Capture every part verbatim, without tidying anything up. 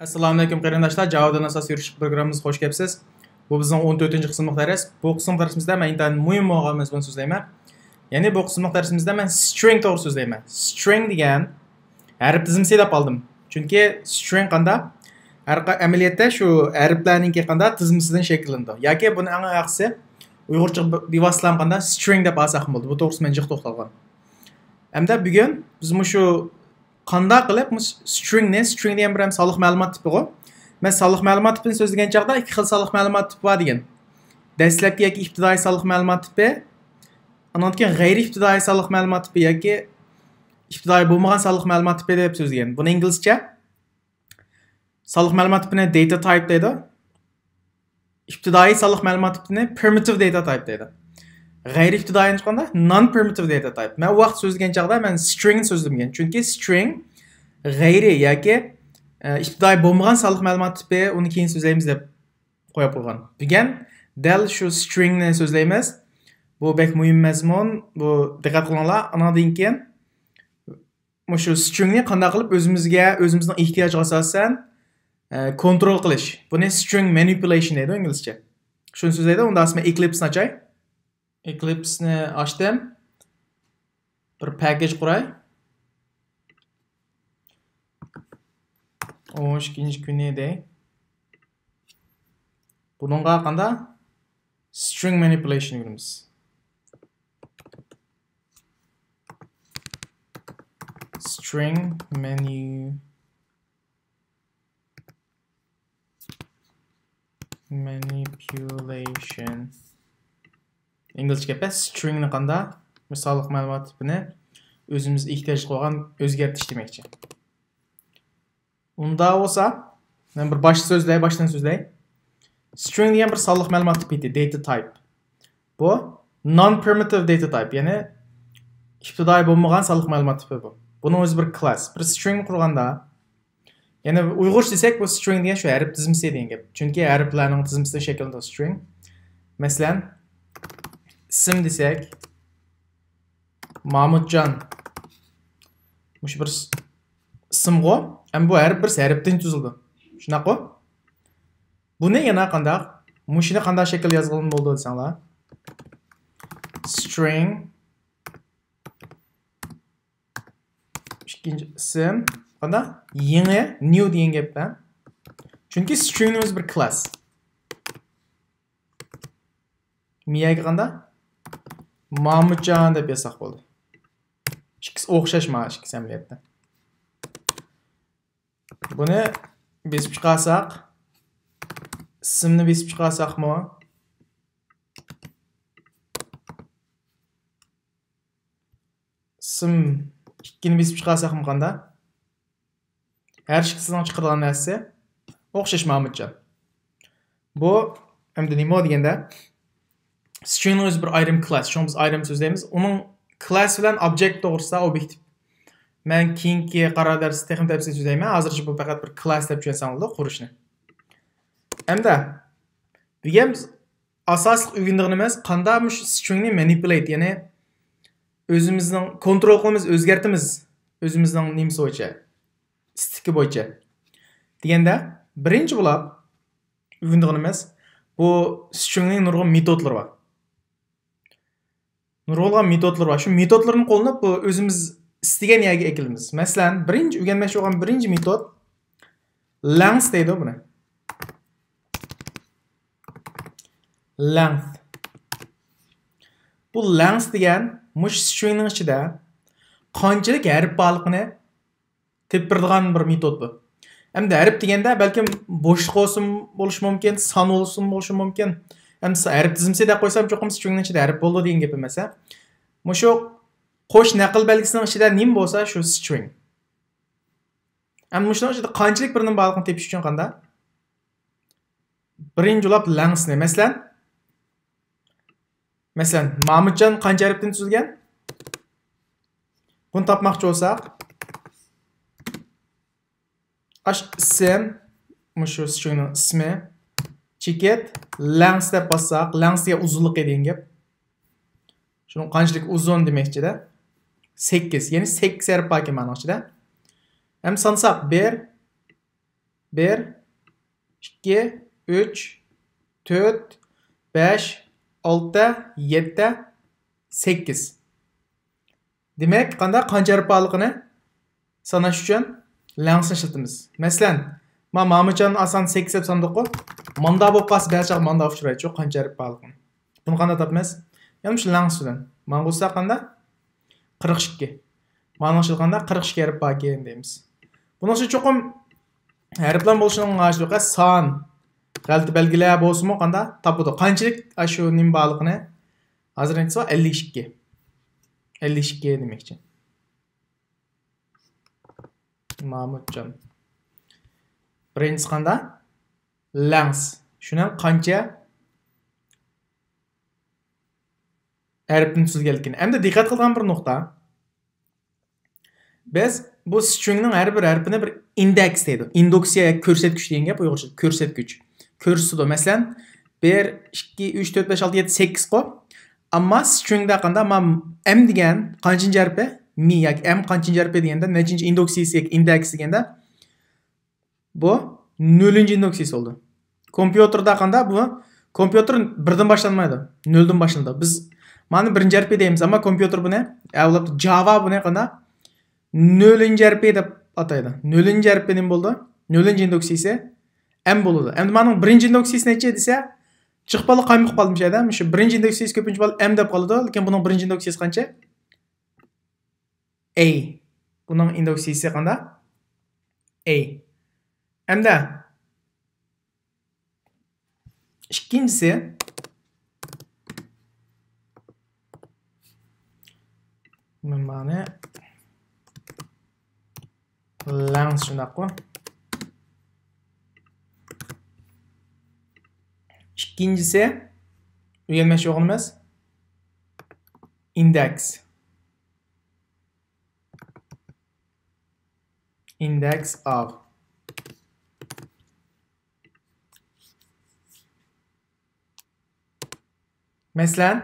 ئەسسالامۇئەلەيكۇم قېرىنداشلار، جاۋادىن ئاساس يۈرۈشلۈك پروگراممىمىزغا خوش كەپسىز. بۇ بىزنىڭ ئون تۆتىنچى قىسىملىق دەرس. بۇ قىسىملىق دەرسىمىزدە مەن ئىنتايىن مۇھىم بولغان مەزمۇن سۆزلەيمەن. يەنى بۇ قىسىملىق دەرسىمىزدە مەن string توغرا سۆزلەيمەن. String دېگەن ھەرپ تىزمىسى دەپ ئالدىم. چۈنكى string قاندا؟ ھەر قا-، ئەمەلىيەتتە شۇ ھەرپلەرنىڭكى قاندا تىزمىسىدىن شەكىللىنىدۇ. ياكى بۇنى ئەڭ ياخشىسى ئۇيغۇرچە بىۋاسىتە قاندا string دەپ ئالساقمۇ بولىدۇ. بۇ توغرىسىدا مەن جىق توختالغان. ئەمدى بۈگۈن بىز مۇشۇ قانداق قىلىپ مۇشۇ string نى، string دېگەن بىر ھەم سانلىق مەلۇمات تىپىغۇ. مەن سانلىق مەلۇمات تىپىنى سۆزلىگەن چاغدا ئىككى خىل سانلىق مەلۇمات تىپى بار دېگەن. دەسلەپكى ياكى ئىپتىدائىي سانلىق مەلۇمات تىپى، ئاندىن كېيىن غەيرىي ئىپتىدائىي سانلىق مەلۇمات تىپى ياكى ئىپتىدائىي بولمىغان سانلىق مەلۇمات تىپى دەپ سۆزلىگەن. بۇنى ئىنگلىزچە سانلىق مەلۇمات تىپىنى data type دەيدۇ. ئىپتىدائىي سانلىق مەلۇمات تىپىنى primitive data type دەيدۇ. غەيرىي ئىپتىدائىينى چىققاندا non primitive data type. مەن ئۇ ۋاقىت سۆزلىگەن چاغدا مەن string نى سۆزلىمىگەن. چۈنكى string غەيرىي ياكى، ئە، ئىپتىدائىي بولمىغان سانلىق مەلۇمات تىپى، ئۇنى كېيىن سۆزلەيمىز دەپ قويۇپ قويغان. بۈگۈن دەل شۇ string نى سۆزلەيمىز. بۇ بەك مۇھىم مەزمۇن. بۇ دىققەت قىلىڭلار. ئانىڭدىن كېيىن مۇشۇ string نى قانداق قىلىپ ئۆزىمىزگە، ئۆزىمىزنىڭ ئېھتىياجىغا ئاساسەن، ئە، كونترول قىلىش. بۇنى string manipulation دەيدۇ ئىنگلىزچە. شۇنى سۆزلەيدۇ. ئۇندا مەن Eclipse نى ئاچاي. Eclipse نى ئاچتىم. بىر package قۇراي. ئون ئىككىنچى كۈنى دەي. بۇنىڭغا قاندا؟ String manipulation ئۆگىنىمىز. String manu-، manipulation. ئىنگلىزچە گەپتە string نى قاندا؟ مۇشۇ سانلىق مەلۇمات تىپىنى ئۆزىمىز ئېھتىياج قىلغان ئۆزگەرتىش دېمەكچى. ئۇنداق بولسا، مەن بىر باشتا سۆزلەي، باشتىن سۆزلەي. String دېگەن بىر سانلىق مەلۇمات تىپى، data type. بۇ non primitive data type، يەنى ئىپتىدائىي بولمىغان سانلىق مەلۇمات تىپى بۇ. بۇنىڭ ئۆزى بىر class. بىر string قۇرغاندا، يەنى ئۇيغۇرچە دېسەك، بۇ string دېگەن شۇ ھەرپ تىزمىسى دېگەن گەپ. چۈنكى ھەرپلەرنىڭ تىزمىسىدىن شەكىللىنىدۇ string. مەسىلەن، ئىسىم دېسەك، مامۇتجان. مۇشۇ بىر ئىسىمغۇ، ئەمما بۇ ھەرپ بىر ھەرپتىن تۈزۈلىدۇ. شۇنداققۇ؟ بۇنى يەنە قانداق؟ مۇشۇنى قانداق شەكىل يازغىلى بولىدۇ دېسەڭلار. String ئىككىنچى ئىسىم. قانداق؟ يېڭى، new دېگەن گەپتە. چۈنكى string نىڭ ئۆزى بىر class. مىيەگە قانداق؟ مامۇتجان دەپ يازساق بولدى. ئىككىسى ئوخشاش مانا ئىككىسى ئەمەلىيەتتە. بۇنى بېسىپ چىقارساق، ئىسىمنى بېسىپ چىقارساقمۇ، ئىسىم ئىككىنى بېسىپ چىقارساقمۇ قانداق؟ ھەر ئىككىسىنىڭ چىقىدىغان نەرسىسى ئوخشاش مامۇتجان. بۇ ئەمدى نېمە دېگەندە، string نىڭ ئۆزى بىر ئايرىم class، شۇڭا بىز ئايرىم سۆزلەيمىز. ئۇنىڭ class بىلەن object توغرىسىدا، ئوبيېكتىپ، مەن كېيىنكى قارار دەرستە تېخىمۇ تەپسىلىي سۆزلەيمەن. ھازىرچە بۇ پەقەت بىر class دەپ چۈشەنسەڭلارلا قۇرۇشنى. ئەمدى بۈگۈن بىز ئاساسلىق ئۆگىنىدىغىنىمىز قانداق مۇشۇ string نى manipulate، يەنى ئۆزىمىزنىڭ كونترول قىلىمىز، ئۆزگەرتىمىز ئۆزىمىزنىڭ نېمىسى بويىچە، ئىستىكى بويىچە دېگەندە، بىرىنچى بولۇپ ئۆگىنىدىغىنىمىز بۇ string نىڭ نۇرغۇن مېتودلىرى بار. نۇرغۇنلىغان مېتودلىرى بار. شۇ مېتودلىرىنى قوللىنىپ بۇ ئۆزىمىز ئىستىگەن يەرگە ئەكىلىمىز. مەسىلەن، بىرىنچى ئۆگەنمەكچى بولغان بىرىنچى مېتود length دەيدۇ بۇنى. Length. بۇ length دېگەن مۇشۇ string نىڭ ئىچىدە قانچىلىك ھەرپ بارلىقىنى تېپىپ بېرىدىغان بىر مېتود بۇ. ئەمدى ھەرپ دېگەندە بەلكىم بوشلۇق بولسۇن، بولۇشى مۇمكىن، سان بولسۇن، بولۇشى مۇمكىن. ئەمدى س-، ھەرپ تىزمىسى دەپ قويسام چوقۇم string نىڭ ئىچىدە ھەرپ بولىدۇ دېگەن گەپ ئەمەس ھە. مۇشۇ قوش نەقىل بەلگىسىنىڭ ئىچىدە نېمە بولسا شۇ string. ئەمدى مۇشۇنىڭ ئىچىدە قانچىلىك بىرنىڭ بارلىقىنى تېپىش ئۈچۈن قانداق؟ بىرىنچى بولۇپ length نى، مەسىلەن، مەسىلەن، مامۇتجان قانچە ھەرپتىن تۈزۈلگەن؟ بۇنى تاپماقچى بولساق، ئاش ئىسىم، مۇشۇ string نىڭ ئىسمى، چېكىت، length دەپ باسساق، length دېگەن ئۇزۇنلۇقى دېگەن گەپ. شۇنىڭ قانچىلىك ئۇزۇن دېمەكچىدە. سەككىز، يەنى سەككىز ھەرپ باركەن مانىڭ ئىچىدە. ھەم سانىساق، بىر، بىر، ئىككى، ئۈچ، تۆت، بەش، ئالتە، يەتتە، سەككىز. دېمەك، قانداق، قانچە ھەرپ بارلىقىنى ساناش ئۈچۈن لەڭسنى ئىشلىتىمىز. مەسىلەن، ما مامۇتجان ئاسان سەككىز دەپ ساندۇققۇ. ماندا بولۇپ قالسا، بەزى چاغ ماندا ئۇچرايدۇ، قانچە ھەرپ بارلىقىنى. بۇنى قانداق تاپىمىز؟ يەنە شۇ لەڭس بىلەن. ماڭغۇسا قاندا؟ قىرىق ئىككى. مانىڭ ئىشلىتىپ قانداق؟ قىرىق ئىككى ھەرپ باركەن دەيمىز. بۇنىڭ ئۈچۈن چوقۇم ھەرپلەر بولۇشىنىڭ ھاجىتى يوق. سان، غەلىتە بەلگىلەر بولسىمۇ قاندا تاپىدۇ. قانچىلىك ئاشۇ نېمە بارلىقىنى ھازىر نېمىسى بار؟ ئەللىك ئىككى. ئەللىك ئىككى دېمەكچى. مامۇتجان. بىرىنچىسى قاندا؟ لەڭس. شۇنىڭ قانچە ھەرپتىن تۈزۈلگەنلىكىنى. ئەمدى دىققەت قىلىدىغان بىر نۇقتا. بىز بۇ سترىڭنىڭ ھەر بىر ھەرپىنى بىر ئىندېكس دەيدۇ. ئىندېكسىيە، كۆرسەتكۈچ دېگەن گەپ ئۇيغۇرچە. كۆرسەتكۈچ. كۆرسىتىدۇ. مەسىلەن، بىر، ئىككى، ئۈچ، تۆت، بەش، ئالتە، يەتتە، سەككىزقۇ. ئەمما سترىڭدا قاندا؟ ما ئەم دېگەن قانچىنچى ھەرپى؟ مى ياكى ئەم قانچىنچى ھەرپى دېگەندە، نەچچىنچى ئىندېكسىيە، ئىندېكس دېگەندە، بۇ نۆلىنچى ئىندېكسىيە بولىدۇ. كومپيۇتېردا قاندا؟ بۇ كومپيۇتېر بىردىن باشلانمايدۇ. نۆلدىن باشلىنىدۇ. بىز مانا بىرىنچى ھەرپى دەيمىز، ئەمما كومپيۇتېر بۇنى، ئەۋلاد جاۋا بۇنى قاندا؟ نۆلىنچى ھەرپى دەپ ئاتايدۇ. نۆلىنچى ھەرپى نېمە بولىدۇ؟ نۆلىنچى ئىندېكسىيىسى ئەم بولىدۇ. ئەمدى مانىڭ بىرىنچى ئىندېكسىيىسى نەچچە دېسە، جىق بالا قايمۇق قالدى مۇشۇ يەردە. مۇشۇ بىرىنچى ئىندېكسىيىسى كۆپىنچە بالا ئەم دەپ قالىدۇ، لېكىن بۇنىڭ بىرىنچى ئىندېكسىيىسى قانچە؟ ئەي. بۇنىڭ ئىندېكسىيىسى قاندا؟ ئەي. ئەمدى ئىككىنچىسى، مانا لەڭس شۇنداققۇ. ئىككىنچىسى، ئۆگەنمەكچى بولغىنىمىز ئىندېكس. Index of. مەسىلەن،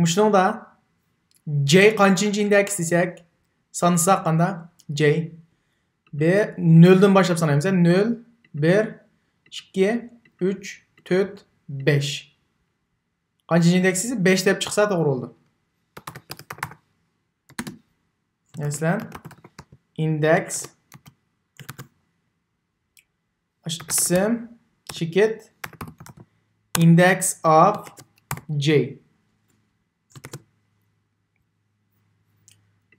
مۇشۇنىڭدا جەي قانچىنچى ئىندېكس دېسەك، سانىساق قاندا؟ جەي. بىر، نۆلدىن باشلاپ سانايمىز. نۆل، بىر، ئىككى، ئۈچ، تۆت، بەش. قانچىنچى ئىندېكس دېسە، بەش دەپ چىقسا توغرا بولىدۇ. مەسىلەن، ئىندېكس، ئىسىم، چېكىت، index of j.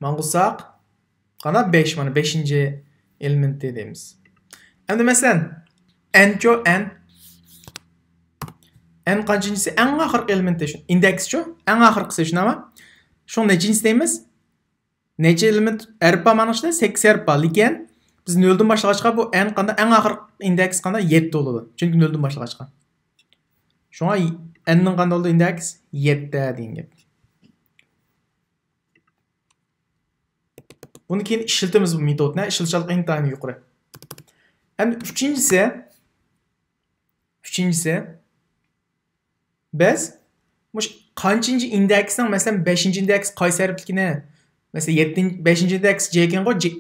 ماڭغۇزساق، قانا بەش، مانا بەشىنچى ئېلېمېنتى دەيمىز. ئەمدى مەسىلەن، ئەنچۇ، ئەن. ئەن قانچىنچىسى؟ ئەڭ ئاخىرقى ئېلېمېنتى شۇ. ئىندېكسچۇ؟ ئەڭ ئاخىرقىسى شۇنداقمۇ؟ شۇڭا نەچچىنچىسى دەيمىز؟ نەچچە ئېلېمېنت ھەرپ بار مانا ئىچىدە؟ سەككىز ھەرپ بار. لېكىن بىز نۆلدىن باشلىغاچقا بۇ ئەن قاندا؟ ئەڭ ئاخىرقى ئىندېكس قاندا؟ يەتتە بولىدۇ. چۈنكى نۆلدىن باشلىغاچقا. شۇڭا ئەننىڭ قاندا بولىدۇ ئىندېكس؟ يەتتە دېگەن گەپ. بۇنى كېيىن ئىشلىتىمىز بۇ مېتودنى، ئىشلىتىشچانلىقى ئىنتايىن يۇقىرى. ئەمدى ئۈچىنچىسى، ئۈچىنچىسى، بىز مۇشۇ قانچىنچى ئىندېكسنىڭ، مەسىلەن، بەشىنچى ئىندېكس قايسى ھەرپلىكىنى، مەسىلەن، يەتتىنچى، بەشىنچى ئىندېكس j ئىكەنغۇ، j،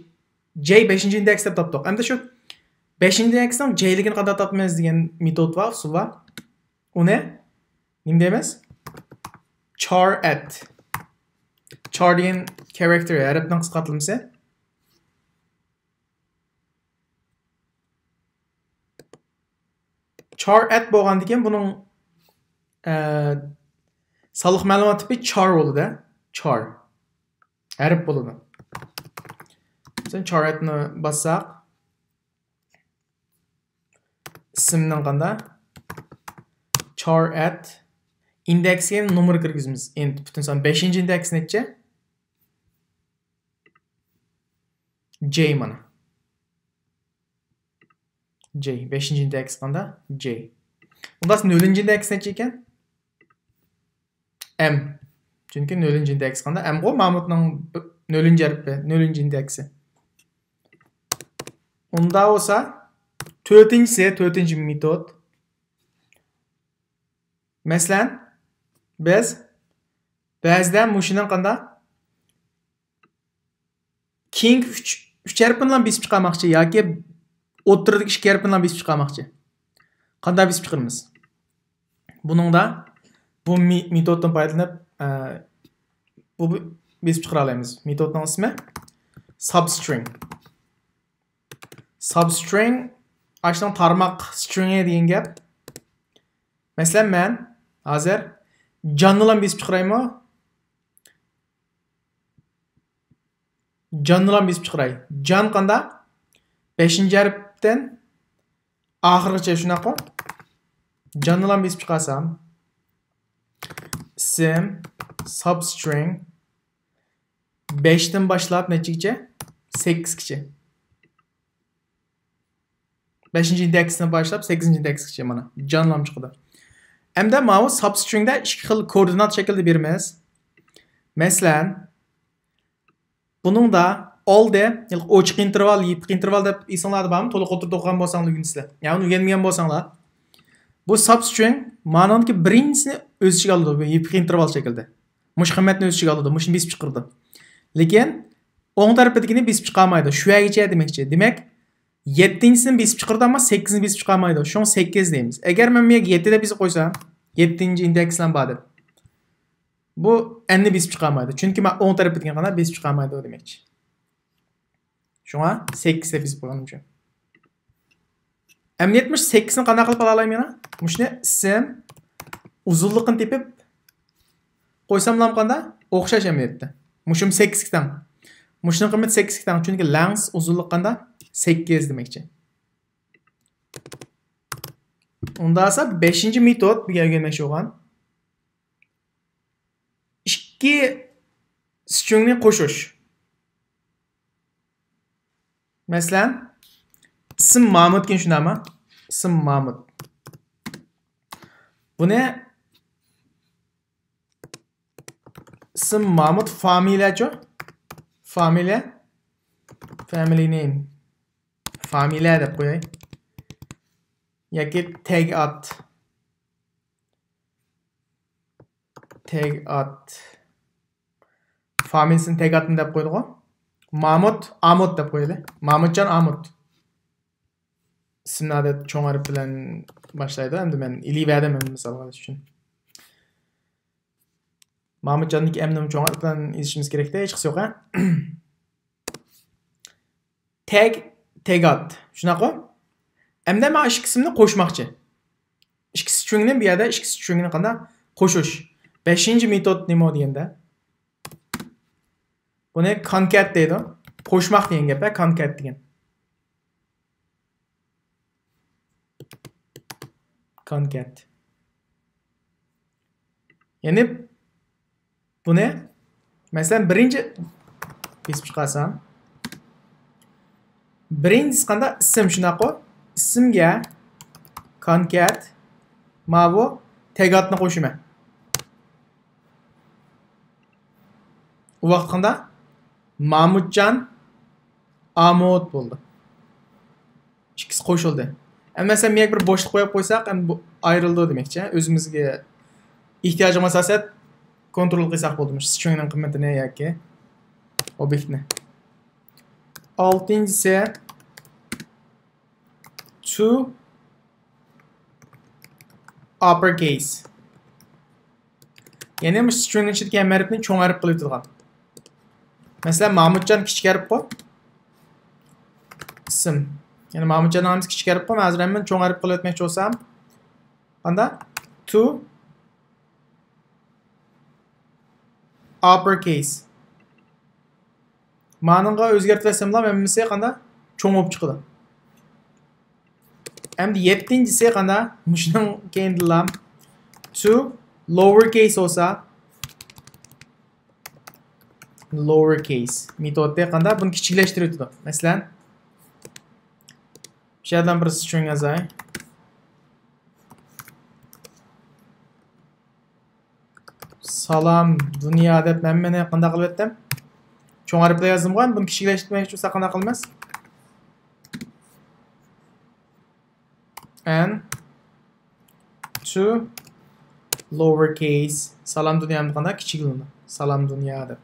j بەشىنچى ئىندېكس دەپ تاپتۇق. ئەمدى شۇ بەشىنچى ئىندېكسنىڭ j لىكىنى قانداق تاپىمىز دېگەن مېتود بار، ئۇسۇل بار. ئۇنى نېمە دەيمىز؟ Char at. Char دېگەن كارەكتېر، ھەرپنىڭ قىسقارتىلمىسى. Char at بولغاندىكىن بۇنىڭ، ئە، سانلىق مەلۇمات تىپى char بولىدۇ. Char. ھەرپ بولىدۇ. مەسىلەن، char at نى باسساق، ئىسىمنىڭ قاندا؟ Char at. ئىندېكسكە نومۇر كىرگۈزىمىز. Int، پۈتۈن سان. بەشىنچى ئىندېكس نەچچە؟ J مانا. J. بەشىنچى ئىندېكس قاندا؟ J. ئۇندا نۆلىنچى ئىندېكس نەچچە ئىكەن؟ M. چۈنكى نۆلىنچى ئىندېكس قاندا؟ M غۇ مامۇتنىڭ نۆلىنچى ھەرپى، نۆلىنچى ئىندېكسى. ئۇندا بولسا تۆتىنچىسى، تۆتىنچى مېتود. مەسىلەن، بىز بەزىدە مۇشۇنىڭ قاندا؟ كېيىنكى ئۈچ ئۈچ ھەرپىنىلا بېسىپ چىقارماقچى ياكى ئوتتۇرىدىكى ئىككى ھەرپىنىلا بېسىپ چىقارماقچى. قانداق بېسىپ چىقىرىمىز؟ بۇنىڭدا بۇ مې-، مېتودتىن پايدىلىنىپ، ئە، بۇ، بۇ بېسىپ چىقىرالايمىز. مېتودنىڭ ئىسمى substring. Substring، ئاشۇنىڭ تارماق سترىڭى دېگەن گەپ. مەسىلەن، مەن ھازىر جاننىلا بېسىپ چىقىرايمۇ؟ جاننىلا بېسىپ چىقىراي. جان قانداق؟ بەشىنچى ھەرپتىن ئاخىرغىچە شۇنداققۇ؟ جاننىلا بېسىپ چىقارسام، ئىسىم، substring، بەشتىن باشلاپ نەچچىگىچە؟ سەككىزگىچە. بەشىنچى ئىندېكستىن باشلاپ سەككىزىنچى ئىندېكسكىچە مانا جانلام چىقىدۇ. ئەمدى ماۋۇ substringدا ئىككى خىل كوئوردىنات شەكلىدە بېرىمىز. مەسىلەن، بۇنىڭدا all دە، يەنى ئوچۇق ئىنتېرۋال، يېپىق ئىنتېرۋال دەپ ئېسىڭلاردا بارمۇ؟ تولۇق ئولتۇرۇپ ئوقۇغان بولساڭلار ئۆگىنىسىلەر. يەنى ئۆگەنمىگەن بولساڭلار، بۇ substring مانىڭدىكى بىرىنچىسىنى ئۆز ئىچىگە ئالىدۇ، بۇ يېپىق ئىنتېرۋال شەكلىدە. مۇشۇ قىممەتنى ئۆز ئىچىگە ئالىدۇ، مۇشۇنى بېسىپ چىقىرىدۇ. لېكىن ئوڭ تەرىپىدىكىنى بېسىپ چىقارمايدۇ. شۇ يەرگىچە دېمەكچى. دېمەك، يەتتىنچىسىنى بېسىپ چىقىرىدۇ، ئەمما سەككىزنى بېسىپ چىقارمايدۇ. شۇڭا سەككىز دەيمىز. ئەگەر مەن بۇ يەرگە يەتتە دەپ يېزىپ قويسام، يەتتىنچى ئىندېكس بىلەن بار دەپ. بۇ ئەننى بېسىپ چىقارمايدۇ. چۈنكى مەن ئوڭ تەرىپىدىكىنى قانداق بېسىپ چىقارمايدۇ دېمەكچى. شۇڭا سەككىز دەپ يېزىپ قويغىنىم ئۈچۈن. ئەمدى يەتمىش سەككىزنى قانداق قىلىپ ئالالايمەن يەنە؟ مۇشۇنى ئىسىم ئۇزۇنلۇقىنى تېپىپ قويساملا قانداق؟ ئوخشاش ئەمەلىيەتتە. مۇشۇمۇ سەككىزگە تەڭ. مۇشۇنىڭ قىممىتى سەككىزگە تەڭ. چۈنكى length ئۇزۇنلۇق قانداق؟ سەككىز دېمەكچى. ئۇنداق بولسا بەشىنچى مېتود بىر ئۆگەنمەكچى بولغان. ئىككى سترىڭنى قوشۇش. مەسىلەن، ئىسىم مامۇت ئىكەن، شۇنداقمۇ؟ ئىسىم مامۇت. بۇنى ئىسىم مامۇت، فامىلەچۇ؟ فامىلە. Family name. فامىلە دەپ قوياي. ياكى تەگ ئات. تەگ ئات. فامىلىسىنى تەگ ئاتنى دەپ قويدىغۇ. مامۇت، ئامۇت دەپ قويايلى. مامۇتجان ئامۇت. ئىسىمنى ئادەتتە چوڭ ھەرپ بىلەن باشلايدۇ. ئەمدى مەن ئېلىۋەردىم، ئەمدى مىسال ئېلىش ئۈچۈن. مامۇتجاندىكى ئەمنىمۇ چوڭ ھەرپ بىلەن يېزىشىمىز كېرەكتە، ھېچقىسى يوق، ھە؟ تەگ، تەگ ئات. شۇنداققۇ؟ ئەمدى مانا ئىككى ئىسىمنى قوشماقچى. ئىككى سترىڭنى بۇ يەردە، ئىككى سترىڭنى قانداق؟ قوشۇش. بەشىنچى مېتود نېمە دېگەندە؟ بۇنى concat دەيدۇ. قوشماق دېگەن گەپ، ھە، concat دېگەن. Concat. يەنى بۇنى، مەسىلەن، بىرىنچى بېسىپ چىقارسام، بىرىنچىسى قانداق؟ ئىسىم، شۇنداققۇ؟ ئىسىمگە concat ماۋۇ تەگ ئاتنى قوشىمەن. ئۇ ۋاقىت قانداق؟ مامۇتجان ئامۇت بولدى. ئىككىسى قوشۇلدى. ئەمما مەسىلەن، بۇ يەرگە بىر بوشلۇق قويۇپ قويساق، ئەمدى بۇ ئايرىلىدۇ دېمەكچى. ئۆزىمىزگە ئېھتىياجغا ئاساسەن كونترول قىلساق بولدى. مۇشۇ سترىڭنىڭ قىممىتىنى ياكى ئوبيېكتنى. ئالتىنچىسى، to uppercase. يەنى مۇشۇ سترىڭنىڭ ئىچىدىكى ھەممە ھەرپنى چوڭ ھەرپ قىلىۋېتىدىغان. مەسىلەن، مامۇتجان كىچىك ھەرپقۇ. ئىسىم. يەنى مامۇتجاننىڭ ھەممىسى كىچىك ھەرپقۇ. مەن ھازىر ھەممىنى چوڭ ھەرپ قىلىۋەتمەكچى بولسام، قانداق؟ To uppercase. مانىڭغا ئۆزگەرتىۋەتسەملا ھەممىسى قانداق؟ چوڭ بولۇپ چىقىدۇ. ئەمدى يەتتىنچىسى قانداق؟ مۇشۇنىڭ كەينىدىلا to lowercase بولسا، lowercase مېتودى قانداق؟ بۇنى كىچىكلەشتۈرۈۋېتىدۇ. مەسىلەن، مۇشۇ يەردىن بىر سترىڭ يازاي. سالام دۇنيا دەپ ھەممىنى قانداق قىلىۋەتتىم؟ چوڭ ھەرپ بىلەن يازدىمغۇ، بۇنى كىچىكلەشتۈرمەكچى بولساق قانداق قىلىمىز؟ N to lowercase. سالام دۇنيا قانداق كىچىكلىنىدۇ؟ سالام دۇنيا دەپ.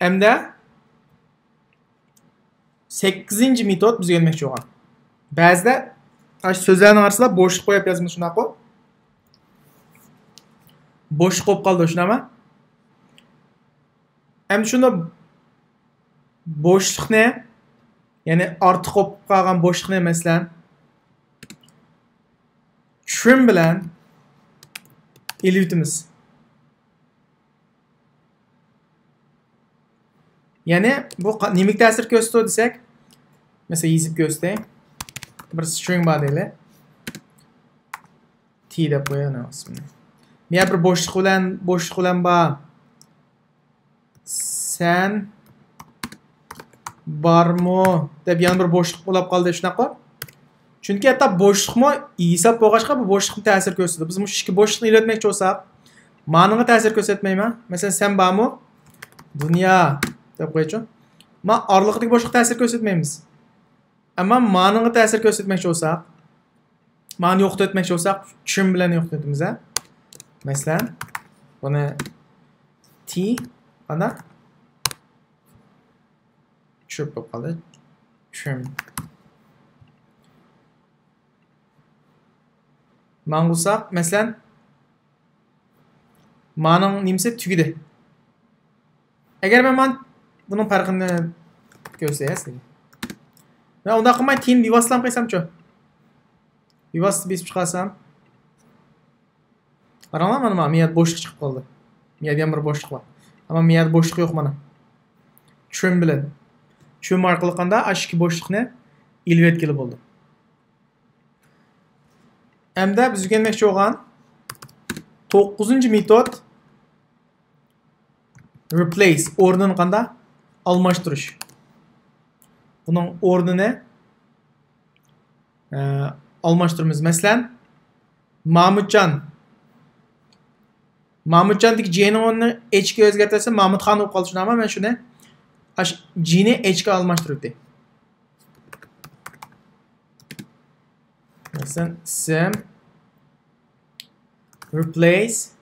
ئەمدى سەككىزىنچى مېتود بىز ئۆگەنمەكچى بولغان. بەزىدە ئاشۇ سۆزلەرنىڭ ئارىسىدا بوشلۇق قويۇپ يازىمىز، شۇنداققۇ؟ بوشلۇق بولۇپ قالدى، شۇنداقمۇ؟ ئەمدى شۇندا بوشلۇقنى، يەنى ئارتۇق بولۇپ قالغان بوشلۇقنى، مەسىلەن، trim بىلەن ئېلىۋېتىمىز. يەنى بۇ قا-، نېمىگە تەسىر كۆرسىتىدۇ دېسەك، مەسىلەن، يېزىپ كۆرسىتەي. بىر string بار دەيلى. T دەپ قوياي ئۇنىڭ ئىسمىنى. بۇ يەر بىر بوشلۇق بىلەن، بوشلۇق بىلەن بار. سەن بارمۇ دەپ يەنە بىر بوشلۇق بولاپ قالدى، شۇنداققۇ؟ چۈنكى ھەتتا بوشلۇقمۇ ھېساب بولغاچقا، بۇ بوشلۇقمۇ تەسىر كۆرسىتىدۇ. بىز مۇشۇ ئىككى بوشلۇقنى ئېلىۋەتمەكچى بولساق، مانىڭغا تەسىر كۆرسەتمەيمەن. مەسىلەن، سەن بارمۇ؟ دۇنيا دەپ قويايچۇ. ما ئارىلىقىدىكى بوشلۇققا تەسىر كۆرسەتمەيمىز. ئەمما مانىڭغا تەسىر كۆرسەتمەكچى بولساق، مانى يوقىتىۋەتمەكچى بولساق، trim بىلەن يوقىتىۋېتىمىز، ھە؟ مەسىلەن، بۇنى T، ئانا، چۈشۈرۈپ بولۇپ قالدى. Trim. ماڭغۇساق، مەسىلەن، مانىڭ نېمىسى تۈگىدى. ئەگەر مەن مانا بۇنىڭ پەرقىنى كۆرسىتەي سىزگە. مەن ئۇنداق قىلماي، تىنى بىۋاسىتە قىلسامچۇ؟ بىۋاسىتە بېسىپ چىقارسام. قاراڭلار، مانا، مانا، مىيەدە بوشلۇق چىقىپ قالدى. مىيەدە يەنە بىر بوشلۇق بار. ئەمما مىيەدە بوشلۇق يوق مانا. Trim بىلەن. Trim ئارقىلىق قاندا ئاشۇ ئىككى بوشلۇقنى ئېلىۋەتكىلى بولىدۇ. ئەمدى بىز ئۆگەنمەكچى بولغان توققۇزىنچى مېتود، replace، ئورنىنى قاندا؟ ئالماشتۇرۇش. بۇنىڭ ئورنىنى، ئە، ئالماشتۇرىمىز. مەسىلەن، مامۇتجان. مامۇتجاندىكى J نىڭ ئورنىنى H كە ئۆزگەرتسەم، مامۇتخان بولۇپ قالدى، شۇنداقمۇ؟ مەن شۇنى، ئاش-، J نى H كە ئالماشتۇرۇۋېتەي. مەسىلەن، ئىسىم، replace،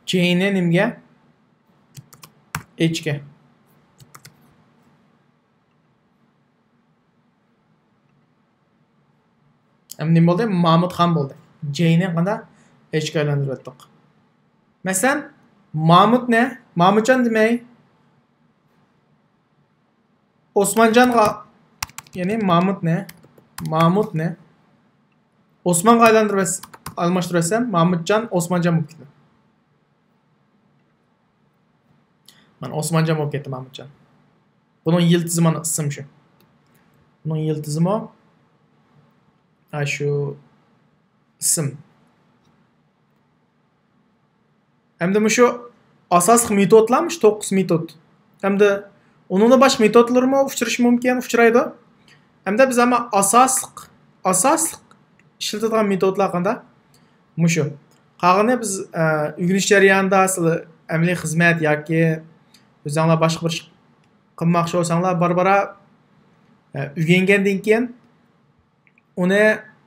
J نى نېمىگە؟ H كە. ئەمدى نېمە بولدى؟ مامۇتخان بولدى. J نى قانداق؟ H كە ئايلاندۇرۇۋەتتۇق. مەسىلەن، مامۇتنى، مامۇتجان دېمەي، ئوسمانجانغا، يەنى مامۇتنى، مامۇتنى ئوسمانغا ئايلاندۇرۇپ، ئالماشتۇرۇۋەتسەم، مامۇتجان ئوسمانجان بولۇپ كېتىدۇ. مانا، ئوسمانجان بولۇپ كەتتى، مامۇتجان. بۇنىڭ يىلتىزى مانا ئىسىم شۇ. بۇنىڭ يىلتىزىمۇ، ھە، شۇ ئىسىم. ئەمدى مۇشۇ ئاساسلىق مېتودلار، مۇشۇ توققۇز مېتود. ئەمدى ئۇنىڭدىن باشقا مېتودلىرىمۇ ئۇچرىشى مۇمكىن، ئۇچرايدۇ. ئەمدى بىز ئەمما ئاساسلىق، ئاساسلىق ئىشلىتىدىغان مېتودلار قانداق؟ مۇشۇ. قالغىنى بىز، ئە، ئۆگىنىش جەريانىدا سىلەر ئەمەلىي خىزمەت ياكى ئۆزۈڭلار باشقا بىر ئىش قىلماقچى بولساڭلار، بارا-بارا، ئە، ئۆگەنگەندىن كېيىن ئۇنى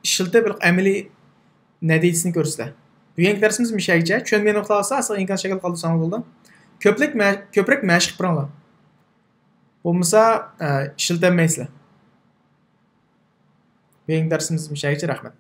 ئىشلىتىپ، بىر ئەمەلىي نەتىجىسىنى كۆرىسىلەر. بۈگۈنكى دەرسىمىز مۇشۇ يەرگىچە. چۈشەنمىگەن نۇقتىلار بولسا، ئاستا ئىنكاس شەكلىدە قالدۇرساڭلار بولىدۇ. كۆپرەك مە-، كۆپرەك مەشىق قىلىڭلار. بولمىسا، ئە، ئىشلىتەلمەيسىلەر. بۈگۈنكى دەرسىمىز مۇشۇ يەرگىچە. رەھمەت.